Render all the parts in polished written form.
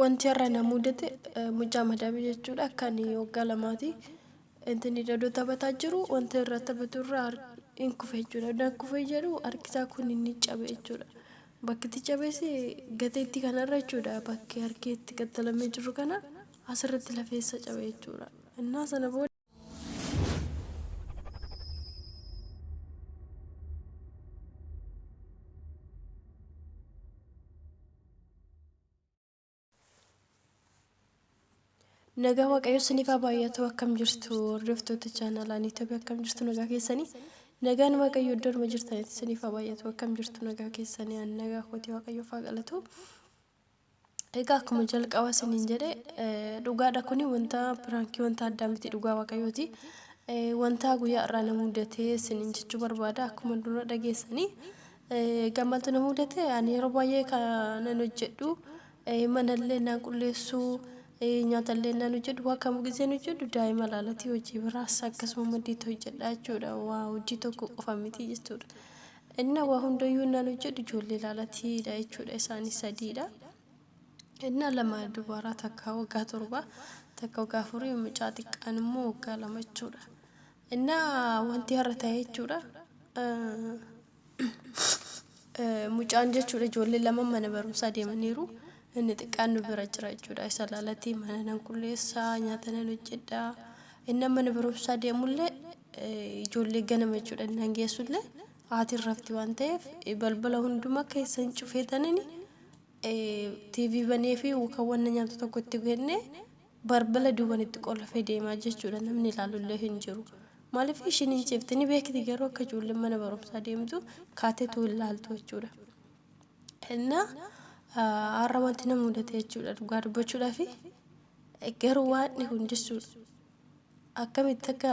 Wanti har'a na mudate mucaa madaamii jechuudha. Kan waggaa lamaati. Intinni dadoo taphataa jiru wanta irra taphatu irraa hin kufe jechuudha. Inni kufe jedhu harki isaa kun inni cabe jechuudha. Bakki itti cabes gateettii kanarra jechuudha. Bakki harki itti qaxxalamee jiru kana asirratti lafeessa cabe jechuudha. Innaa sana booda. Nagaa Waaqayyo isiniif haa baay'atu. Akkam jirtu hordoftoota chaanaalaa Itoophiyaa? Akkam jirtu, nagaa keessanii? Nagaan Waaqayyo iddoo dhuma jirtanitti isiniif haa baay'atu. Akkam jirtu, nagaa keessanii? Ani nagaa kootii, Waaqayyoof haa galatu. Egaa akkuma jalqaba isiniin jedhe, dhugaadha, kuni wanta piraankii, wanta addaa miti, dhugaa Waaqayyooti. Wanta guyyaa irraa na mudatee isiniin jechuu barbaada akkuma dura dhageessanii. Egaa maaltu na mudate? Ani yeroo baay'ee kanan hojjedhu, manallee naan qulleessu, nyaatallee naan hojjedhu, waa kam giseen hojjedhu daa'ima ilaalatii hojii biraas akkasuma maddiitti hojjedha jechuudha. Waa hojii tokko qofa miti jechuudha. Inni waa hundayyuu naan hojjedhu ijoollee ilaalatiidha jechuudha. Isaanis sadiidha. Inni lama dubaraa, takka waggaa 7, takka waggaa 4, mucaa xiqqaan immoo waggaa 2 jechuudha. Inni wanti har'a ta'e jechuudha. Mucaan jechuudha, ijoollee lama mana barumsaa deemaniiru. Inni xiqqaan nu bira jira jechuudha. Isa laalatii mana nan qulleessaa, nyaata nan hojjedha. Inni mana barumsaa deemullee ijoollee ganama jechuudha inni geessullee haati rafti waan ta'eef balbala hundumaa keessan cufee tanini TV banee fi kan wanna nyaatu tokko itti kennee balbala duuban itti qollofee deemaa jechuudha. Namni ilaalullee hin jiru. Maaliif ishiin hin ciifti ni beekti, garuu akka ijoolleen mana barumsaa deemtu kaateetu hin laaltu jechuudha. Innaa har'a wanti na mudate jechuudha, dhugaa dubbachuudhaaf garuu waan kun jechuudha. Akkamitti akka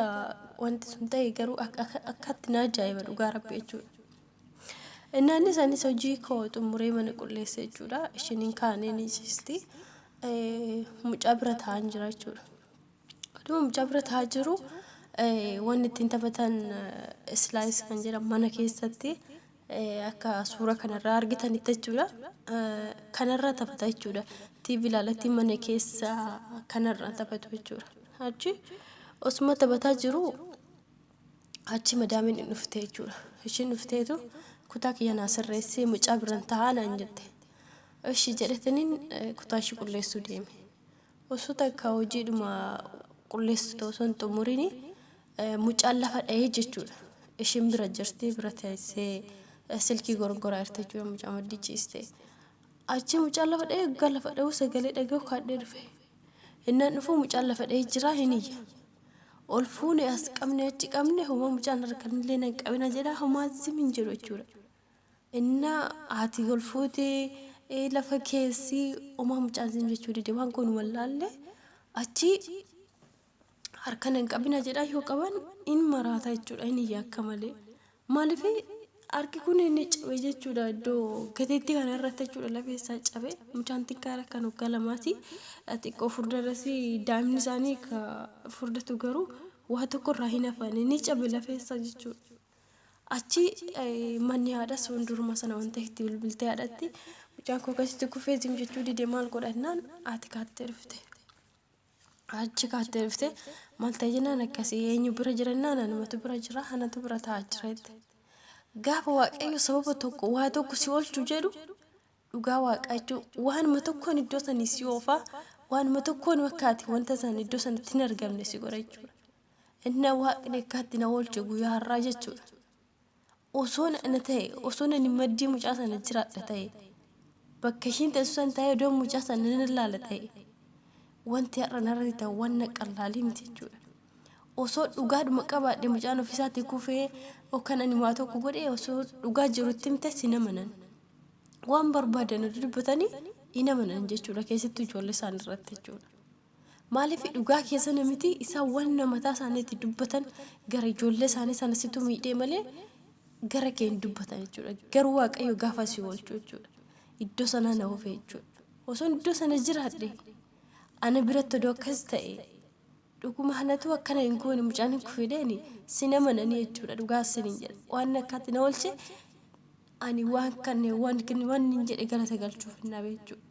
wanti sun ta'e garuu akkatti na ajaa'iba, dhugaa rabbi jechuudha. Innaanis anis hojii koo xumuree mana qulleesse jechuudha. Ishiin hin kaane, ni ciisti. Mucaa bira taa'an jira jechuudha. Oduma mucaa bira taa'aa jiru, wanni ittiin taphatan slides kan jedhamu mana keessatti akka suura kanarraa argitanitti jechuudha. Kanarra taphata jechuudha. TV ilaalatti mana keessa kanarra taphatu jechuudha. Achi osuma taphataa jiru achi madaamiin hin dhufte jechuudha. Ishiin dhufteetu kutaa kiyya naa sirreessee mucaa biran taa'aa naan jette. Ishi jedhetaniin kutaa ishii qulleessuu deeme. Osoo takka hojiidhuma qulleessitu osoo hin xumurini mucaan lafa dha'ee jechuudha. Ishiin bira jirti, bira teessee silkii gorgoraa jirti jechuudha, mucaa maddii ciiste. Achi mucaan lafa dha'ee, waggaa lafa dha'uu sagalee dhaga'u kaadhee dhufe. Innaan dhufu mucaan lafa dha'ee jira, hin iyya. Ol fuune, as qabne, achi qabne, homaa mucaan harkanillee nan qabina jedha, homaa zim hin jedhu jechuudha. Innaa haati ol fuutee lafa keessi, homaa mucaan zim jechuu dide, waan kun wallaalle. Achi harka nan qabina jedha, yoo qaban in maraata jechuudha, hin iyya akka malee. Maaliif harki kun inni cabe jechuudha, iddoo gateettii kana irratti jechuudha, lafee isaa cabe. Mucaan xiqqaan kan waggaa lamaati, xiqqoo furdarras daa'imni isaanii ka furdatu garuu waa tokko irraa hin hafan, ni cabe lafee isaa jechuudha. Achi manni haadhas hunduruma sana wanta itti bilbiltee haadhatti, mucaan koo akkasitti kufee zim jechuu dide, maal godhannaan, haati kaattee dhufte. Achi kaattee dhufte, maal ta'e jennaan, akkasii, eenyu bira jirannaan, anumatu bira jira, anatu bira taa'aa jira jette. Gaafa Waaqayyo sababa tokko waa tokko si oolchu jedhu, dhugaa Waaqaa jechuun waanuma tokkoon iddoo sanii si oofaa, waanuma tokkoon akka ati wanta sana iddoo sanatti hin argamne si godha jechuudha. Inni Waaqni akkaatti na oolche guyyaa har'aa jechuudha. Osoo ana ta'e, osoo ani maddii mucaa sana jiraadha ta'e, bakka ishiin teessu san ta'e, iddoo mucaa sana nan ilaala ta'e, wanti har'a narratti ta'u wanna qallaalii miti jechuudha. Osoo dhugaadhuma qabaadhe, mucaan ofiisaatii kufee yookaan ani waa tokko godhe, osoo dhugaa jirutti himte si namanan. Waan barbaadan oduu dubbatanii hin amanan jechuudha, keessattuu ijoollee isaan irratti jechuudha. Maaliif dhugaa keessa miti, isaan wanna mataa isaaniitti dubbatan gara ijoollee isaanii sana situ miidhee malee gara kee hin dubbatan jechuudha. Garuu Waaqayyo gaafa si oolchu jechuudha. Iddoo sanaa na oofe jechuudha. Osoo iddoo sana jiraadhe, ana biratti odoo akkas ta'e, dhuguma anatu akkana hin goone, mucaan hin kufedheeni sin amananii jechuudha, dhugaa sin hin jedha. Waan akkaatti na oolche ani waan kan waan waan hin jedhe galata galchuuf hin dhabe jechuudha.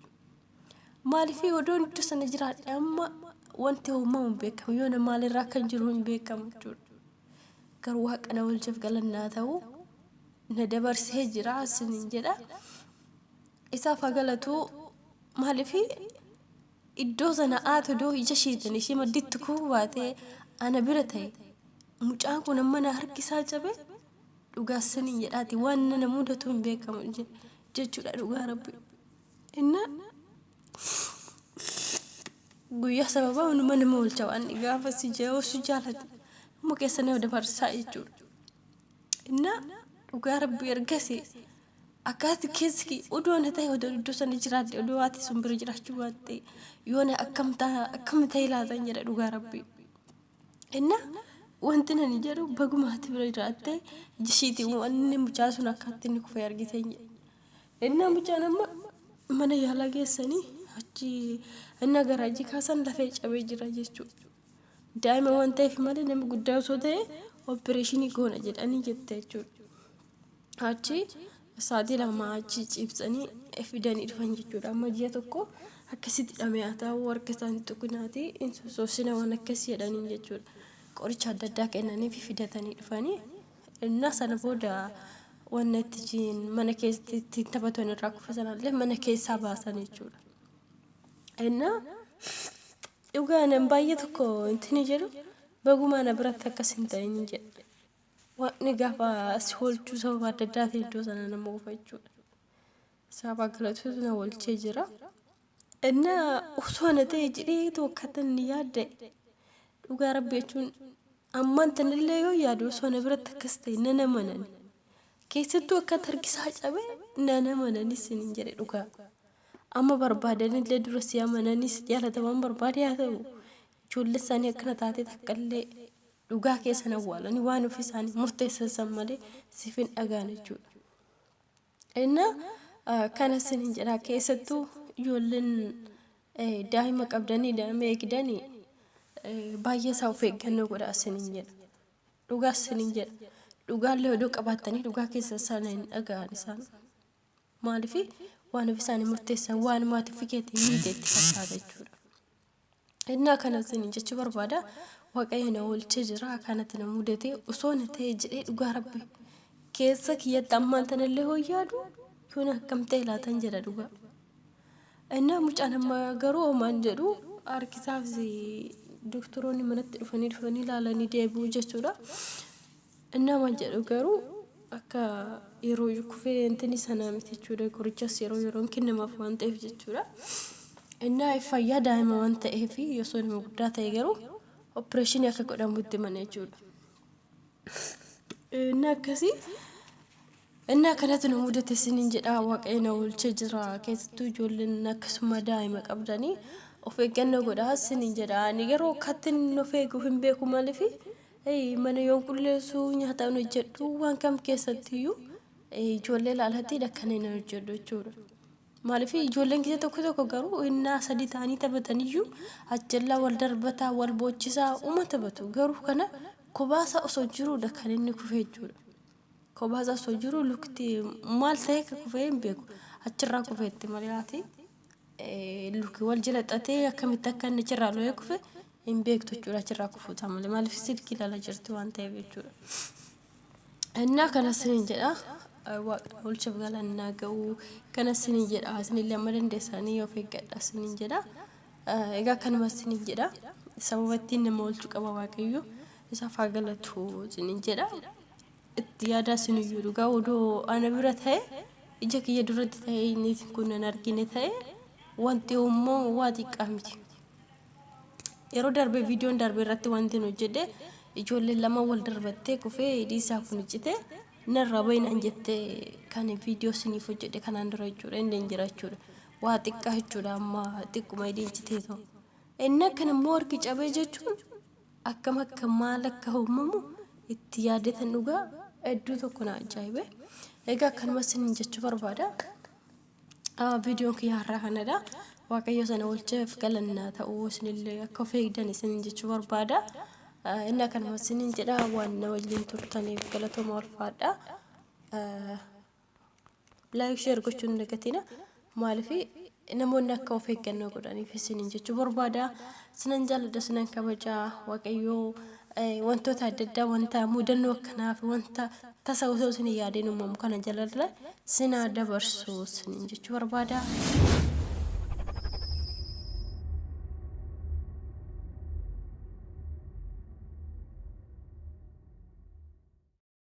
Maaliif odoon iddoo sana jiraadhe amma wanti uumamu hin beekamu, yoona maalirraa kan jiru hin beekamu jechuudha. Garuu Waaqa na oolcheef galannaa ta'u, na dabarsee jira isiniin jedha. Isaaf haa galatu. Maaliif iddoo sana haati odoo ija isheetiin ishee madditti kufuu baatee ana bira ta'e, mucaan kun amma na harki isaa cabe, dhugaa isiniin jedhaati, waan na mudatu hin beekamu jechuudha, dhugaa Rabbi. Inna guyyaa sababaa hunuma nama oolcha, waan gaafa si si jaalate immoo keessa nama dabarsaa jechuudha. Inna dhugaa Rabbi, ergasii akkaati keessi kiyya odoo ana ta'e, odoo iddoo sana jiraadhe, odoo haati sun bira jiraachuu baatte, yoona akkam ta'a, akkam ta'e laatan jedha, dhugaa Rabbi. Inna wanti nani jedhu, baguma haati bira jiraatte, ija ishiitiin wanni mucaa sun akkaatti inni kufee argite jedhe. Inna mucaan amma mana yaalaa geessanii achi inna garaajii kaasan lafee cabee jira jechuudha. Daa'ima waan ta'eef malee nama guddaa osoo ta'e opereeshinii goona jedhanii jette jechuudha. Achi sa'aatii 2 achi ciibsanii fidanii dhufan jechuudha. Amma ji'a 1 akkasitti hidhamee haa ta'u, harka isaanii tuqinaati hin sossoosina, waan akkasii jedhanii jechuudha. Qoricha adda addaa kennanii fi fidatanii dhufanii. Innaa sana booda wanna itti mana keessatti ittiin taphatan irraa kufe sanallee mana keessaa baasan jechuudha. Innaa dhugaa nan baay'ee tokko intin jedhu, bagumaa na biratti akkas hin ta'in jedha. Waaqni gaafa si oolchuu sababa adda addaatiin iddoo sana nama oofa jechuudha. Sababa galatuutu na oolchee jira. Innaa osoo ana ta'e jedheetu akkata inni yaadda'e. Dhugaa Rabbi jechuun ammaan tanallee yoo yaadu, osoo ana biratti akkas ta'e nan amanani. Keessattuu akka harkisaa cabe nan amanani isiniin jedhe dhugaa. Amma barbaadanillee dura si amananis jaalataman barbaade haa ta'u, ijoollee isaanii akkana taatee takkallee dhugaa keessan awwaalanii waan ofii isaanii murteessan san malee siif hin dhagaan jechuudha. Inna kana isiniin jedha, keessattuu ijoolleen daa'ima qabdanii, daa'ima eegdanii, baay'ee isaa of eeggannoo godhaa isiniin jedha. Dhugaa isiniin jedha. Dhugaallee odoo qabaattanii dhugaa keessa sana hin dhaga'an isaan. Maaliif waan ofii isaanii murteessan, waan maatii ofii keetiin miite itti fakkaata jechuudha. Innaa kana isin jechuu barbaada. Waaqayyo na oolchee jira. Kanatti na mudate, osoo na ta'e jedhee, dhugaa Rabbi keessa kiyyatti ammaan tanallee hoo yaadu, yoon akkam ta'e laatan jedha dhugaa. Innaa mucaan amma garuu homaan jedhu, harkisaaf doktoroonni manatti dhufanii ilaalanii deebi'u jechuudha. Innaa maal jedhu garuu, akka yeroo kufee intini sana miti jechuudha. Qorichas yeroo yeroon kennamaaf waan ta'eef jechuudha. Innaa fayyaa daa'ima waan ta'eef, osoo nama guddaa ta'e garuu opereeshinii akka godhamutti himan jechuudha. Innaa akkasii. Innaa kanatu na mudate isiniin jedha, Waaqayyo na oolchee jira. Keessattuu ijoolleen akkasuma daa'ima qabdanii of eeggannoo godhaa isiniin jedha. Ani garuu akkatti inni of eegu hin beeku, maaliif mana yoon qulleessu, nyaata hojjedhu, waan kam keessattiyyuu ijoollee ilaalatiidha kan inni hojjedhu jechuudha. Maaliif ijoolleen keessa tokko tokko garuu innaa sadii ta'anii taphataniyyuu achillaa wal darbataa, wal boochisaa uma taphatu. Garuu kana kophaasa osoo jiruudha kan inni kufe jechuudha. Kophaasa osoo jiru lukti maal ta'e akka kufee hin beeku. Achirraa kufeetti malee haati luki wal jala xaxee akkamitti akka inni achirraa lo'ee kufe hin beektu jechuudha, achirraa kufuuta malee, maaliif silkii ilaalaa jirti waan ta'eef jechuudha. Innaa kana isiniin jedha, Waaqa oolchuuf galannaa ga'u kana isiniin jedha, isinillee amma dandeessanii of eeggadha isiniin jedha. Egaa kanuma isiniin jedha, sababa ittiin nama oolchuu qaba Waaqayyo, isaaf haa galatu isiniin jedha. Itti yaadaa isiniyyuu, dhugaa odoo ana bira ta'e, ija kiyya duratti ta'e, inni kun nan argine ta'e, wanti immoo waa xiqqaa miti. Yeroo darbe, viidiyoon darbe irratti wanti nu hojjedhe, ijoolleen lama wal darbattee kufee hidhii isaa kun cite, narraa bahinaan jettee kan viidiyoo isiniif hojjedhe kanaan dura jechuudha, inni hin jira jechuudha. Waa xiqqaa jechuudha, amma xiqquma hidhiin citee ta'u. Inni akkan immoo harki cabee jechuun akkam akka maal akka uumamu itti yaadatan, dhugaa hedduu tokko na ajaa'ibe. Egaa akkanuma isiniin jechuu barbaada. Viidiyoon kiyya har'aa kanadha. Waaqayyo sana oolcheef galannaa ta'uu, isinillee akka of eegdan isiniin jechuu barbaada. Inni akkanuma isiniin jedha, waan na wajjin turtaniif galatooma, ulfaadha. Like, share gochuun hin dagatina. Maaliif Namoonni akka of eeggannoo godhaniif isiniin jechuu barbaada. Sinan jaalladha, sinan kabaja. Waaqayyoo wantoota adda addaa, wanta mudannoo akkanaa fi wanta tasa osoo isin hin yaadin uumamu kana jalallee sinaa dabarsu isiniin jechuu barbaada.